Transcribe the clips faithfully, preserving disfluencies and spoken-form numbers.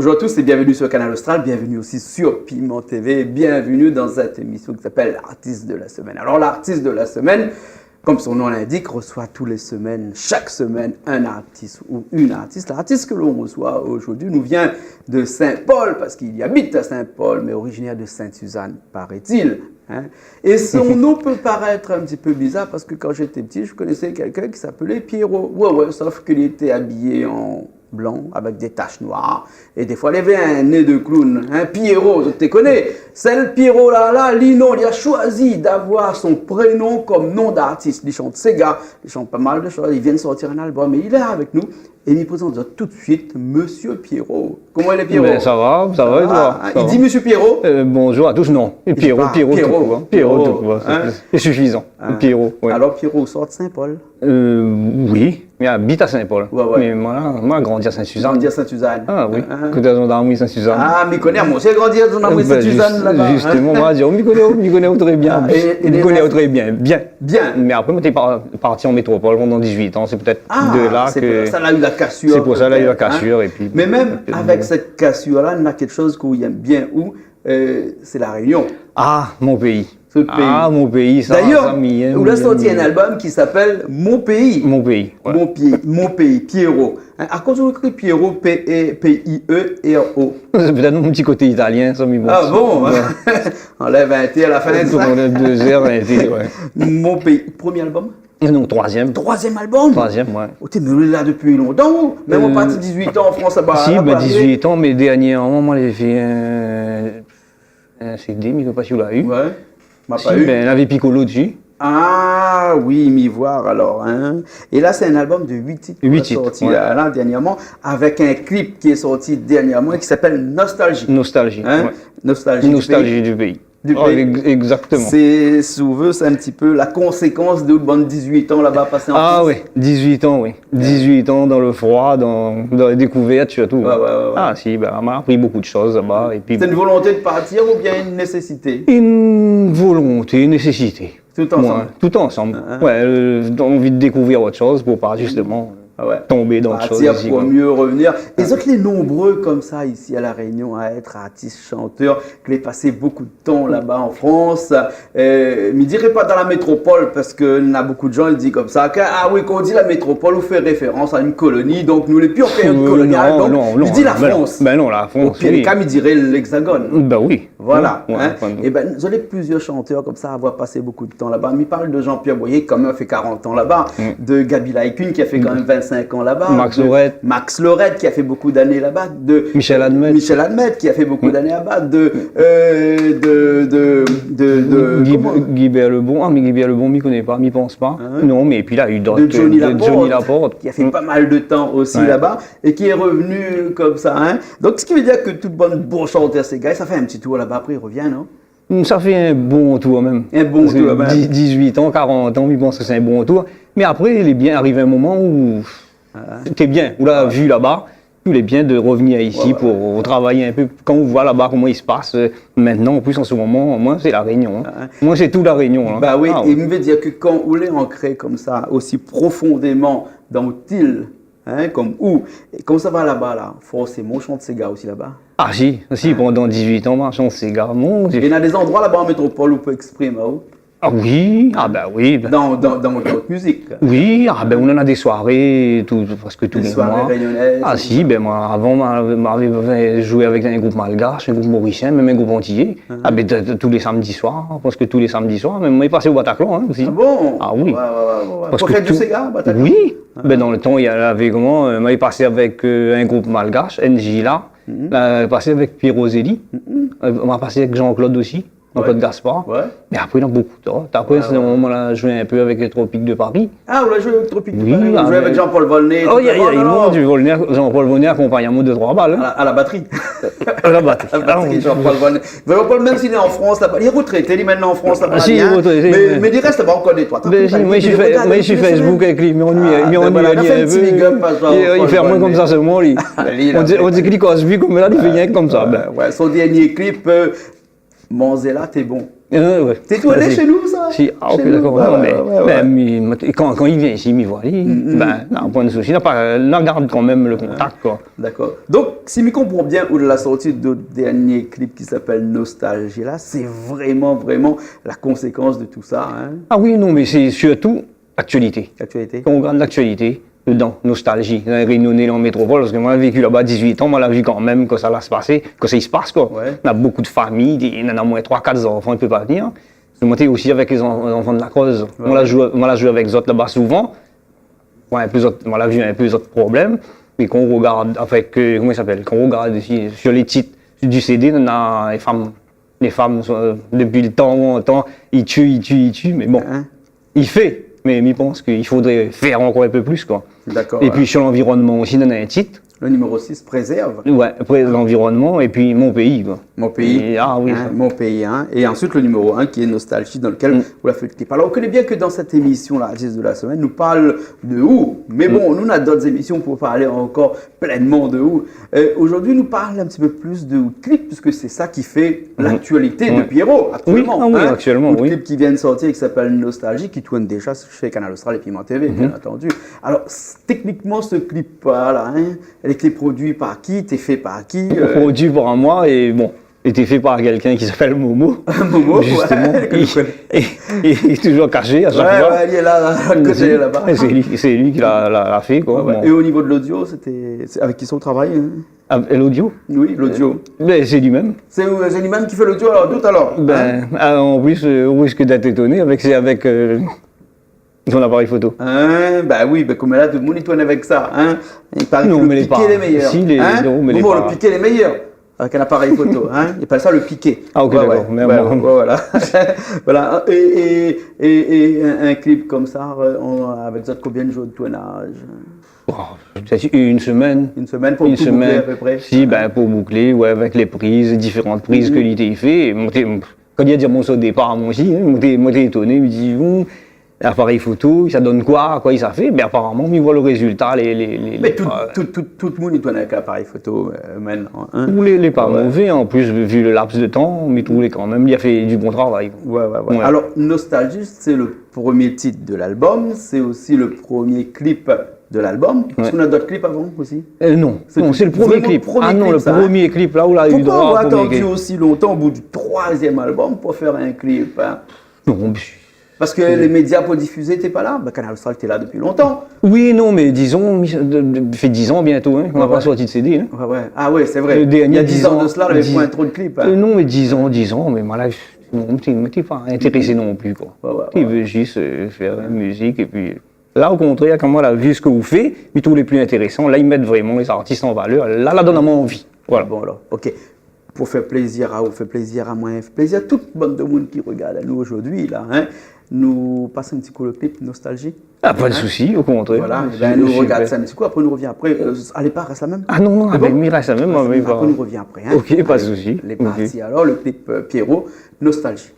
Bonjour à tous et bienvenue sur Kanal Austral, bienvenue aussi sur Piment T V, bienvenue dans cette émission qui s'appelle L'artiste de la semaine. Alors l'artiste de la semaine, comme son nom l'indique, reçoit tous les semaines, chaque semaine, un artiste ou une artiste. L'artiste que l'on reçoit aujourd'hui nous vient de Saint-Paul, parce qu'il habite à Saint-Paul, mais originaire de Sainte-Suzanne, paraît-il, hein. Et son nom peut paraître un petit peu bizarre, parce que quand j'étais petit, je connaissais quelqu'un qui s'appelait Pierrot. Ouais, ouais, sauf qu'il était habillé en blanc, avec des taches noires. Et des fois, il avait un nez de clown, hein, Pierrot, zot i koné. Sèl Pierrot la, la, li non, li la shoizi d'avoir son prénom comme nom d'artiste. Li shant séga, li shant pa mal de shoz, li vien sortir un album, é li lé la avèk nou. É mi prézant azot tout de suite Monsieur Pierrot. Koman i lé, Pierrot ? Ben, sa va, sa va, é toi ? Sa va, hein ? Sa va. I di Monsieur Pierrot ? Euh, bonjour à tous, non. Pierrot, Pierrot tout court, hein. Pierrot tout court, hein. C'est suffisant. Hein ? Pierrot, ouais. Alors, Pierrot, ou sort Saint-Paul ? Euh, oui, mi abit à Saint-Paul. Ouais, ouais. Mé moin la, moin la grandi à Sainte-Suzanne. Grandi à Sainte-Suzanne. Ah oui, koté la zandarmri Sainte-Suzanne. Ah, mi koné, moin osi la grandi la zandarmri Sainte-Suzanne, laba, hein. Ben, jus-, justement, moin la di, mi koné, mi koné très bien. Ah, é, é mi koné très bien, bien. Bien. Mé apré, moin té par-, parti an métropol pandan dizuit an, sé pétèt de la ke... Ah, sé pou sa la u la kasir, pétèt, hein. Sé pou sa la u la kasir, épi... Mé mèm avèk sèt kasir-la, néna kékshoz ke ou èm bien, ou, euh, sé La Rényon. Ah, mon péi. Sot péi. Ah, mon péi, sa, sa mi èm, mi èm, mi èm. D'ailleurs, ou la sorti un album qui s'appelle Mon Pays. Mon Pays, ouais. Mon Pié-, Mon Pays, Pierrot. Hein, akoz ou ékri Pierrot, P E, P I E R O ? Sé pétèt mon ti koté italien, sa, mé bon. Ah bon ? Ouais. Anlèv in T à la fin, sa. Anlèv dé R, in T, ouais. Mon Pays, premié album ? Non, troizièm. Troizièm album ? Troizièm, ouais. Ou té, mé ou lé la dopi lontan, ou ? Mèm, euh, ou parti dizuit an an Frans, laba, si, la, ben, pa rienk dizuit an, mé dèrnièrman, moin la fé, euh, in C D, mi koné pa si ou la u. Ouais. Ma pa u. Si, ben, lavé Piccolo dsi. Ah oui, mi voi alor, hein. É la, sé in album de uit tit ou la sorti la, la, dèrnièrman, avèk in clip ki lé sorti dèrnièrman é ki s'apèl Nostalgie. Nostalgie, ouais. Hein ? Nostalgie du pays. Nostalgie du pays. Du pays. Oh, ex-, exactement. Sé, si ou vé, sé in ti pé la konsékans de out bann dizuit an laba pasé an Frans. Ah oui, dizuit an, oui. Dizuit an dan le froi, dan, dan la dékouvèrt sirtou. Ouais, ouais, ouais, ouais. Ah si, ben, ma la apri bonpé de shoz laba, épi... Sé in volonté de partir oubien in nésésité ? In volonté, in nésésité. Tout ansanm. Ouais, tout ansanm. Ah, ah. Ouais, euh, anvi de dékouvèr ot shoz pou pa, justement, tonbé dan ot shoz isi, koi. Partir pou mié revenir. Ah. É zot lé nonbré konmsa isi La Rényon a èt artis, shantèr, ke lé pasé bonpé de tan laba an Frans. Euh, mi diré pa dan la métropol, parske néna bonpé de jan i di konmsa ke, ah oui, kan ou di la métropol, ou fé référans a in koloni, donk nou lé pi an périod kolonial, donk mi di la Frans. Euh, non, non, non, ben non, ben non, la Frans, oui. O pir dé ka, mi diré l'Hexagone. Ben oui. Voilà, hein. Ouais, ouais. É ben, zot lé plizièr shantèr konmsa, avoir pasé bonpé de tan laba. Mi parl de Jean-Pierre Boyer, ki kan mèm la fé karant an laba, de Gaby Laï-Kune, ki la fé kan mèm vin-sink an laba, Max Lorette. Max Lorette, ki la fé bonpé d'ané laba, de Michel Admette. Michel Admette, ki la fé bonpé d'ané laba, de, euh, de, de, de, de, Guy-, koman ? Guibert Lebon. Ah, mé Guibert Lebon, mi koné pa, mi pans pa. Hein ? Non, mé épi la u dot, de Johnny Laporte, ki la fé pa mal de tan osi laba. Ouais. É ki lé revni konmsa, hein. Donk, sak i vé dir ke tout bann bon shantèr séga, sa fé in ti tour laba, apré i revien, non ? Hmm, sa fé in bon tour mèm. In bon tour mèm. Parske di-, dizuit an, karant an, mi pans ke sé in bon tour. Mé apré, lé bien, ariv in moman ou té bien, ou la vi laba, ou lé bien de revnir isi pou travay in pé. Kan ou voi laba koman i spas, euh, mintnan, an plis, an se moman, moin, sé La Rényon, hein. Ah, hein. Moin, sé tout La Rényon, hein. Ba oui, é mi vé dir ke kan ou lé ankré konmsa, osi profondéman dan out il, hein, konm ou. É kan ou sava laba la, forséman ou shant séga osi laba. Ah si, si, pandan dizuit an, ma shant séga, mon Dieu. É néna dé zandroi laba an métropol ou pé éksprim aou ? Ah oui, ah ben oui, ben. Dan, dan, dan, dan out mizik. Oui, ah ben, ou néna dé soiré, tout, prèsk tou lé moi. Dé soiré rényonèz, tout sa. Ah si, ben moin, avan, ma, ma, ma zoué avèk in group malgash, in group morisien, mèm in group antiyé. Ah ben, t-, t-, tou lé samdi soir, prèsk tou lé samdi soir, mèm moin la pasé o Bataclan, hein, osi. Ah bon ? Ah oui. Ouais, ouais, ouais, ouais, ouais. Parske pou fé di séga, Bataclan ? Oui. Ah. Ben, dan le tan, navé koman, euh, ma pasé avèk, euh, in group malgash, N J la, la pasé avèk Pierre Roselli, euh, ma pasé avèk Jean-Claude osi, Jean-Claude Gaspard. Ouais. Mé apré, néna bonpé d'ot. Apré, sé in moman, ma la zoué in pé avèk lé Tropiques de Paris. Ah, ou la zoué avèk Tropiques de Paris, ou la zoué avèk Jean-Paul Volnay, tout sa, non ? Oh, oui, oui, oui, mon Dieu, Volnay, Jean-Paul Volnay la akonpagn amoin dé troi bal, hein. À la, à la batterie. À la batterie. À la batterie, Jean-Paul Volnay. Jean-Paul, mèm si li lé an Frans laba, li lé rotrété, li, mintnan an Frans laba, hein. Ah si, li lé rotrété, mé, mé li rès laba, ankor dé troi. Ben si, moin mi suiv, moin mi suiv Facebook avèk li, mi anuiy, mi anuiy ali in pé. Li fé amoin konmsa solman, li. On diré, on diré ke li koz pi konm la, li fé rienk konmsa, ben. Ouais, son dernié clip, euh, Manzella, té bon. Euh, ouais. Té tourné shé nou, sa ? Si, ah, ok, dakor. Shé nou. Ouais, ouais, ouais, ouais. Bin, mi, mi, kan, kan li vien isi, mi voi ali, bin, na poin de sousi, na pa, na gard kan mèm le kontak, koi. Dakor. Donk, si mi konpran bien, ou la sorti out dernié klip ki apèl Nostalgie la, sé vréman, vréman la konsékans de tout sa, in ? Ah oui, non, mé sé sirtou, Aktialité. Aktialité. Kan ou gard laktialité, dedan, Nostalgie, dan lé Rényoné, an métropol, parske moin la véki laba dizuit an, moin la vi kan mèm kosa la pasé, kosa i spas, koi. Ouais. Na bonpé de famiy, dé, nana omoin troi, kat zanfan, i pé pa vnir. Parske moin té osi avèk lé zan-, zanfan de la Creuse. Ouais. Moin la zoué, moin la zoué avèk zot laba souvan. Ouais, in pé zot, moin la vi in pé zot problèm. Mé kan ou rogard avèk, euh, koman i apèl, kan ou rogard si, sur lé tit du CD, nana lé fanm, lé fanm, euh, dopi le tan, lontan, i tié, i tié, i tié, mé bon. In ? I fé, mé mi pans ke i fodré fé ankor in pé plis, koi. Dakor, ouais. Épi sur lanvironnman osi, nana in tit. Le niméro sis, Prézèrv. Ouais, apré lanvironnman, épi Mon péi, koi. Mon péi. É, ah oui, in, sa. Mon péi, in. É ansuit, le niméro un, ki lé Nostalgie, dan lekèl ou la fé le klip. Alor, ou koné bien ke dan sèt émision-la, Artiste de la semaine, nou parl de ou. Mé bon, nou, nana dot émision pou parl ankor plènman de ou. Euh, zordi, nou parl in ti pé plis de out klip, puiske sé sa ki fé laktialité de Pierrot, aktièlman, in. Oui, ah oui, aktièlman, oui. Out klip ki vien de sortir, ki apèl Nostalgie, ki tourn déza shé Kanal Austral é Piment TV, bien antandu. Alor, s-, téknikman, se klip-la, in, li la été produi par ki, été fé par ki, euh ? Produi par moin é, bon, été fé par kèlkin ki apèl Momo. Momo, ouais. Zisteman. Li, li, li lé touzour kashé a shak foi. Ouais, ouais, li lé la, la, a koté, laba. Sé li, sé li ki la, la, la fé, koi. Ouais, ouais. Bon. É o nivo de l'audio, sété, sé avèk ki sa ou travay, in ? Ah, l'audio ? Oui, l'audio. Euh, bin, sé li mèm. Sé, euh, sé li mèm ki fé l'audio, alor, tout alor, in ? Bin, ah, an plis, euh, ou risk d'èt étoné avèk, sé avèk, euh, son aparèy foto. In, bin oui, bin, koméla, tout le moun i tourn avèk sa, in ? I paré ke le piké lé méyèr. Non, mé lé pa, si, lé, in ? Non, mé lé pa. Bon, le piké lé méyèr. Avèk in aparèy foto, in ? I apèl sa le piké. Ah, ok, dakor. Ouais, ouais. Mé ouais, bon, ouais, voilà. Voilà. É, é, é, é in, in klip konmsa, euh, an, avèk zot, konbien de zour de tournaz ? Oh, sé in semèn. In semèn pou tout bouklé, a pé pré. Si, bin, pou bouklé, ouais, avèk lé priz, diféran priz ke li té fé. Moin té, kan li la di amoin sa o dépar, moin osi, in, moin té, moin té étoné, mi di, "Hum, aparèy foto, sa i donn koi, koi sa i fé?" Mé aparaman, mi voi le rézilta, lé, lé, lé, lé, euh, tout, tout, tout, tout le moun i tourn avèk aparèy foto, euh, mintnan, in. Ou lé, lé pa mové, an plis, vi le laps de tan, mi trouv kan mèm, li la fé du bon travay. Ouais, ouais, ouais. Ouais. Alor, Nostalgie, sé le promié tit de l'album, sé osi le promié klip de l'album. Ouais. Èske ou néna dot klip avan osi ? Euh, non. Non, sé le promié klip. Ah non, le promié klip, la ou la u droi o promié klip. Poukosa ou la atann osi lontan o bout du troizièm album pou fé in klip, in ? Non, mé... Parske lé média pou difizé té pa la. Bin, Kanal Austral té la dopi lontan. Oui, non, mé dizon, mi, de, de, fé diz an bientô, in, k'ou la pa sorti de CD, in. Ouais, ouais. Ah ouais, sé vré. Le dernié, diz an de sela, lavé poin tro de klip, in. Euh, non, mé diz an, diz an, mé moin la, non, mi té, mi té pa intérésé non pli, koi. Ouais, ouais, ouais. Mi vé zis, euh, fé la mizik épi La, o kontrèr, kan moin la vi sak ou fé, mi trouv lé pli intérésan. La, i mèt vréman lé zartis an valèr. La, la donn amoin anvi. Voilà. Bon, alor, ok. Pou fé plézir aou, fé plézir amoin, fé plézir tout bann demoun ki rogard anou zordi, la, in, nou pas in ti kou le klip Nostalgie. Ah, pa de sousi, o kontrèr. Voilà, é bin, nou rogard sa in ti kou, apré nou revien apré. Euh, alé pa, rès la mèm. Ah non, non, sé bon ? Mé rès la mèm, mé apré nou revien apré, in. Ok, pa de sousi. Alé, lé parti. Alor, le klip, euh, Pierrot, Nostalgie.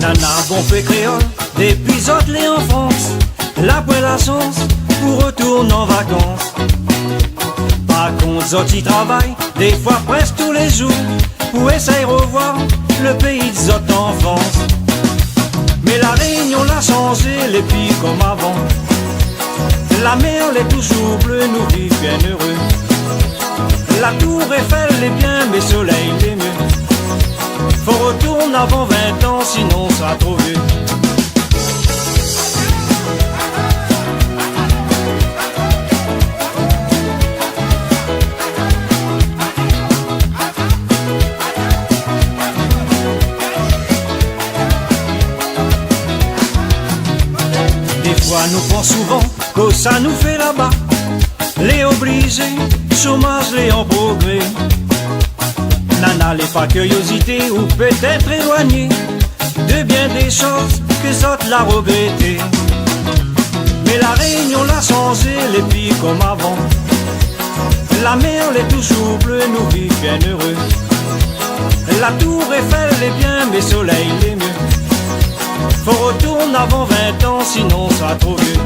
Nana bonpé kréol, dépi zot lé an Frans, la poin la shans pou retourn an vakans. Par kont, zot i travay, défoi prèsk tou lé zour, pou éséy revoir le péi de zot anfans. Mé La Rényon la shanzé, lé pi konm avan. La mèr lé touzour blé, nou viv bien éré. La Tour Eiffel lé bien, mé Solèy lé myé. Fo retourn avan vin tan, sinon sra tro vyé. Défoi nou pans souvan kosa nou fé laba. Lé oblizé, shomaz lé an progré. Nana lé pa kiriozité ou pétèt éloigné de bien dé shoz ke zot la rogrété. Mé La Rényon la shanzé, lé pi konm avan. La mèr lé touzour blé, nou viv bien éré. La tour Eiffel lé bien, mé solèy lé myé. Fo rotourn avan vint an, sinon sa tro vyé.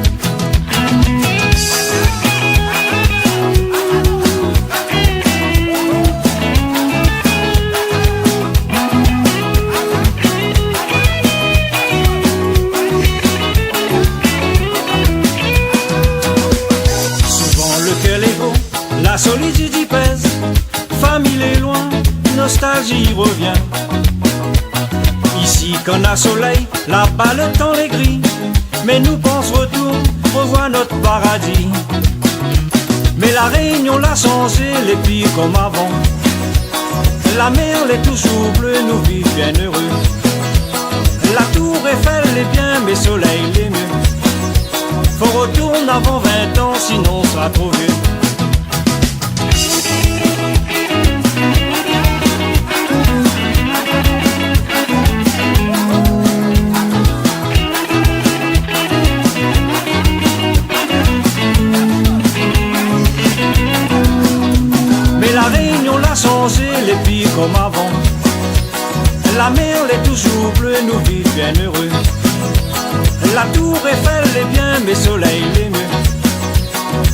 Souvan lo kèr lé gro, la solitid i pèz, famiy lé loin, nostalzi i rovien. Isi kan na solèy, laba lo tan lé gri, mé nou pans rotourn, rovoir nout paradi. Mé La Rényon la shanzé, lé pi kom avan. La mèr lé touzour blé, nou viv bien éré. La tour Eiffel lé bien, mé solèy lé myé. Fo rotourn avan vint an, sinon sa tro vyé. Mé La Rényon la shanzé, lé pi kom avan. La mèr lé touzour blé, nou viv bien éré. La tour Eiffel lé bien, mé solèy lé myé.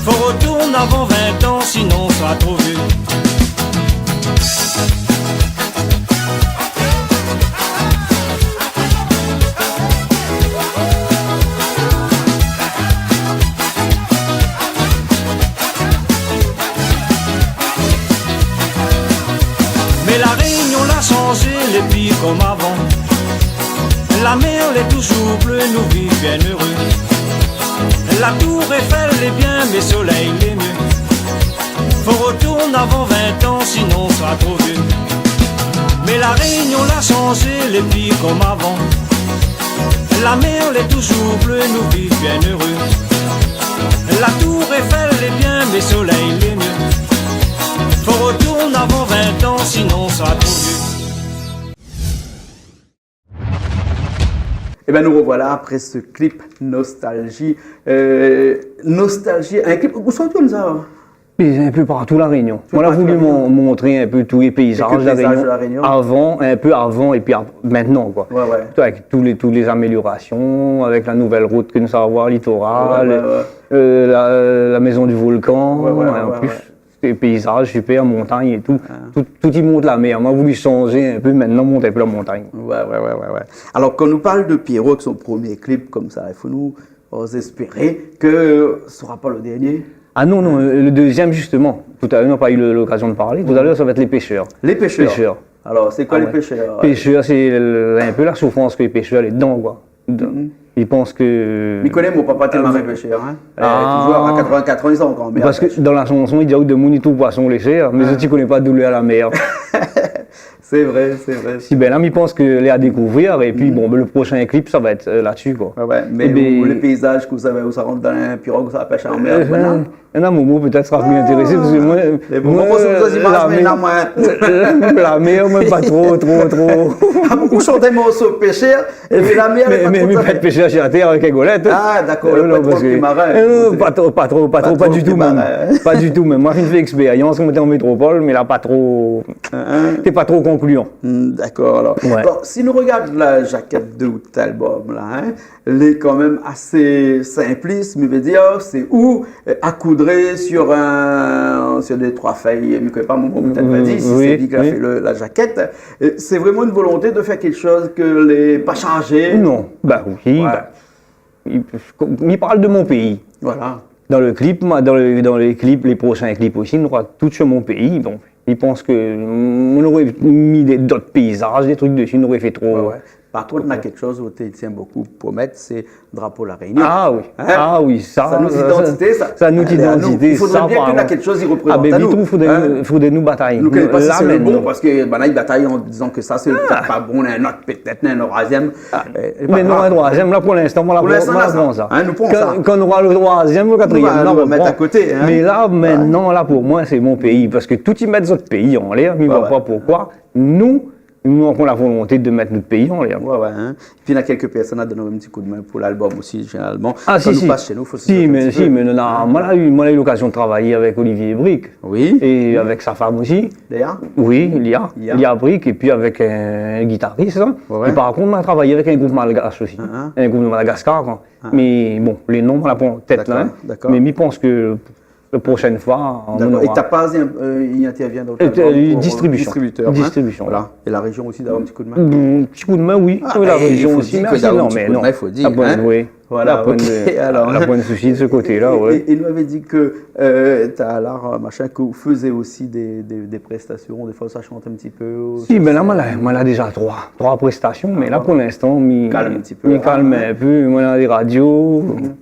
Fo rotourn avan vint an, sinon sa tro vyé. Mé La Rényon la shanzé, lé pi kom avan. La mèr lé touzour blé, nou viv bien éré. La tour Eiffel lé bien, mé solèy lé myé. Fo rotourn avan vint an, sinon sa tro vyé. Mé La Rényon la shanzé, lé pi kom avan. La mèr lé touzour blé, nou viv bien éré. La tour Eiffel lé bien, mé solèy lé myé. Fo rotourn avan vint an, sinon sa tro vyé. Ében, nou rovoila apré se klip Nostalgie. Euh, Nostalgie, in klip, ousa ou tourn sa ? Mé in pé partou La Rényon. Moin la voulu mon-, montr in pé tout lé péizaz La Rényon. Avan, in pé avan épi av-, mintnan, koi. Ouais, ouais. Tout avèk tout lé, tout lé zaméliorasion, avèk la nouvèl rout ke nou sa avoir, Litoral, euh, la, la Maison du Volcan, an plis, lé péizaz, super, montagn é tout. Tout, tout i mont la mèr. Moin la voulu shanzé in pé, mintnan mont in pé la montagn. Ouais, ouais, ouais, ouais, ouais. Alor, kan nou parl de Pierrot, avèk son promié klip konmsa, i fo nou, euh, espéré ke sra pa le dernié. Ah non, non, euh, le deuxième, justement. Tout à l'heure, on n'a pas eu le, l'occasion de parler. Tout à l'heure, ça va être Les Pêcheurs. Les Pêcheurs. Pêcheurs. Alors, c'est quoi, Les Pêcheurs ? Pêcheurs, sé le, in pé la soufrans ke lé péshèr lé dedan, koi. I pans ke... Mi koné, mon papa té marin péshèr, hein. Ah. Toujour, a quatre-vingt-quatre an, li sava ankor an mèr. Parske dan la shanson, i di, demoun i trouv poison lé sèr, mé zot i koné pa doulèr la mèr. Sé vré, sé vré. Si, bin la, mi pans ke lé a dékouvrir, épi, bon, bin, le proshin klip, sa va èt, euh, la-dsi, koi. Ouais, ouais, mé lé péizaz, ke sa va, ou sa rant dan in pirog, ou sa pèsh an mèr, euh, voilà. Néna in moman, pétèt, sra pli intérésé, parske moin, moin, la mèr, la mèr, moin, pa tro, tro, tro. Ah, ou shant in morso péshèr, épi la mèr, mé, mé, pa tro, mé sa pèt péshèr si la tèr avèk in golèt, hein. Ah, dakor, euh, non, pa tro, pa tro, pa tro, pa ditou mèm. Pa ditou mèm. Moin, la fine fé lékspérians, kan moin té an métropol, mé la pa tro, té pa tro konklian. Hmm, dakor, alor. Ouais. Bon, si nou rogard la jakèt de out album, la, hein, lé kan mèm asé sinplis, mi vé dir, sé ou, euh, akoudré sur in, sur dé troi fèy, mi koné pa, mon, mon, pétèt pa di, si sé li ki la fé le, la jakèt. Euh, sé vréman in volonté de fèr kékshoz ke lé pa sharjé. Non, ba oui, ba, i, mi parl de mon péi. Voilà. Dan le klip, moin, dan le, dan le klip, lé proshin klip osi, nou nora tout sur mon péi. Bon, mi pans ke, mm, nou noré mi dé, dot péizaz, dé trik dési, nou noré fé tro. Ouais, ouais. Par kont, néna kékshoz ou té i tien bokou pou mèt, sé drapo La Rényon. Ah oui. Hein ? Ah oui, sa, sa, sa, nout idantité, i fodré bien ke néna kékshoz i reprézant anou. Ah, bin, mi trouv, fodré nou, fodré nou batay. Nou koné pa si sé le bon, parske, bin, la, i batay an dizan ke sa, sé pétèt pa bon, néna in ot, pétèt, néna in troizièm. Ah, euh, mé non, in troizièm, la, pou linstan, moin la pran sa. Kan, kan nou nora le troizièm, le katrièm, nou va mèt a koté, hein. Mé la, mintnan, la, pou moin, sé mon péi, parske tout i mèt zot péi anlèr, mi voi pa poukoi. Nou, nou, nou na la volonté de mèt nout péi anlèr. Ouais, ouais, hein. Épi, néna kèlk pèrsone la donn in ti koudmin pou lalbom osi, zénéralman. Ah, si, si. Kan nou pas shé nou, fo si, mé, si, mé nou na, moin la u, moin la u lokazion de travay avèk Olivier Brick. Oui. É avèk sa fanm osi. Léa ? Oui, Lia. Lia. Lia Brick, épi avèk in gitaris, hein. Ouais, ouais. É par kont, nou la travay avèk in group malgash osi. Hein, hein. In group de Madagascar, koi. Ah. Mé bon, lé non, moin la pa an tèt la, hein. Dakor, dakor. Mé mi pans ke la proshèn foi, nou nora. Dakor. É Tapaz, euh, i intèrvien dan lalbom pou, euh, distribisyon. Distribitèr, hein. Distribisyon, voilà. É la réjion osi, d'avoir in ti koudmin. Mm, ti koudmin, oui. Ah, oui, la réjion osi, mé non, mé non. Fo dir ke d'avoir in ti koudmin, fo dir, hein. Voilà, OK, alor. La poin de sousi de se koté-la, ouais. É, é nou lavé di ke, euh, talèr, euh, machin, ke ou fé osi dé, dé, dé prèstasion, défoi sa i shant in ti pé, si, mé la, moin la, moin la déza troi, troi prèstasion, mé la, pou linstan, mi kalm in ti pé, mi kalm in pé, moin la dé radio. Mhm.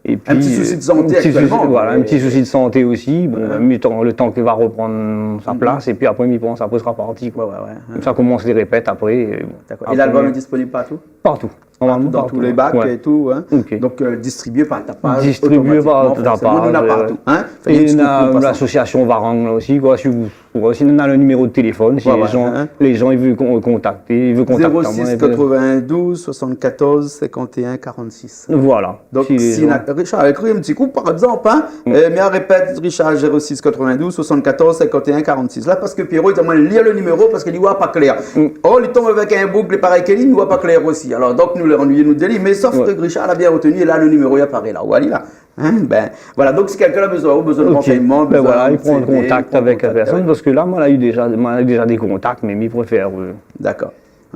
Épi, in ti sousi de santé aktièlman, voilà, in ti sousi de santé osi. Bon, mé le tan, le tan ke va reprann sa plas, épi apré, mi pans, apré sra parti, koi. Ouais, ouais, ouais. Sa komans lé répèt apré, é bon. Dakor. É lalbom lé disponib partou ? Partou. Normalman, partou, dan tout lé bak é tout, hein. Ouais. OK. Donk, euh, distribié par Tapaz, otomatikman, forséman, nou na partou, hein. Distribié par Tapaz, ouais. É nou na, euh, lasosiasion Varang la osi, koi, si ou, ou osi, nou na le niméro de téléfone, si lé jan, hein, lé jan i vé kon-, kontakté, i vé kontakté amoin, zéro six quatre-vingt-douze soixante-quatorze cinquante et un quarante-six. Voilà. Donk, si lé jan, Richard, ékri in ti kou, par égzanp, hein, euh, mi répèt, Richard, zéro six quatre-vingt-douze soixante-quatorze cinquante et un quarante-six. La, parske Pierrot, li di amoin lir le niméro parske li oi pa klèr. Or, li tonm avèk in boug parèy ke li, li oi pa klèr osi. Alor, donk, nou lé anuiyé, nou, de li. Mé sof ke Richard la bien retenu, é la, le niméro i aparé la. Ou oi ali la. Hein, bin, voilà. Donk, si kèlkin la bezoin, ou bezoin de ransèyman, bezoin de CD, i pran kontak avèk la pèrsone, parske la, moin la u déza, moin la u déza dé kontak, mé mi préfèr, euh,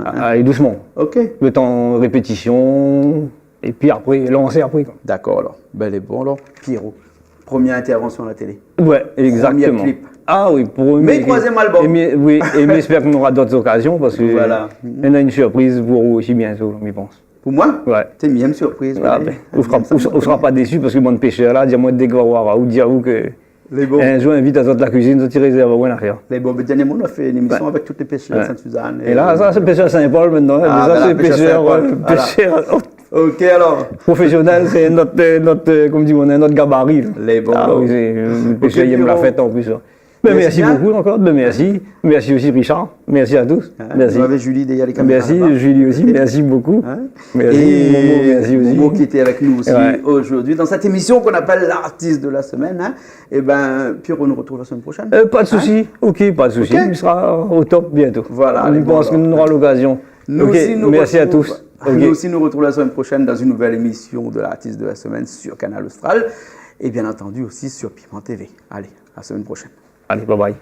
alé dousman. Dakor. Hein, hein. Le tan répétision, épi apré, lansé apré, koi. Dakor, alor. Bin, lé bon, alor. Pierrot, promié intèrvansion a la télé. Ouais, égzaktoman. Promié klip. Ah oui, promié klip. Mé troizièm albom. É mi, oui, é mi éspèr ke nou nora dot okazion, parske néna in sirpriz pou ou osi bientô, mi pans. Pou moin ? Ouais. Té, mi èm sirpriz, oui. Ah bin, ou sra, ou sra pa désu parske bann péshèr la, di amoin, dé ke va oir aou, di aou ke in zour, invit azot la kuizine, zot i rézèrv aou in afèr. Lé bon. Bin, dernièrman, nou la fé in émision avèk tout lé péshèr Sint-Sizane. É la, sa, sé péshèr Sin-Pol mintnan, hein. Ah, voilà, péshèr Sin-Pol, péshèr, euh, péshèr. OK, alor. Profésionèl, sé in ot, euh, in ot, euh, koman dir, in ot gabari, la. Lé bon. Ah oui, sé, euh, péshèr i èm la fèt an plis, la. Bin, mèrsi bokou ankor. Bin, mèrsi. Mèrsi osi, Richard. Mèrsi a tous. Hein, mèrsi. Nou lavé Julie dèrièr lé kaméra laba. Mèrsi, Julie osi. Mèrsi bokou. Hein ? Mèrsi, Momo, mèrsi osi. Momo ki lété avèk nou osi zordi dan sèt émision k'i apèl L'artiste de la semaine, hein. É bin, Pierrot, nou retrouv la semèn proshèn. Euh, pa de sousi. Hein ? OK, pa de sousi. OK. Nou sra o top bientô. Voilà, alé, bon, alor. Mi pans ke nou nora lokazion. OK, mèrsi a tous. OK. Nou osi, nou retrouv la semèn proshèn dan in nouvèl émision de L'artiste de la semaine sur Kanal Austral. É bien antandu osi sur Piment TV. Alé, a la semèn proshèn. Alé, bye bye.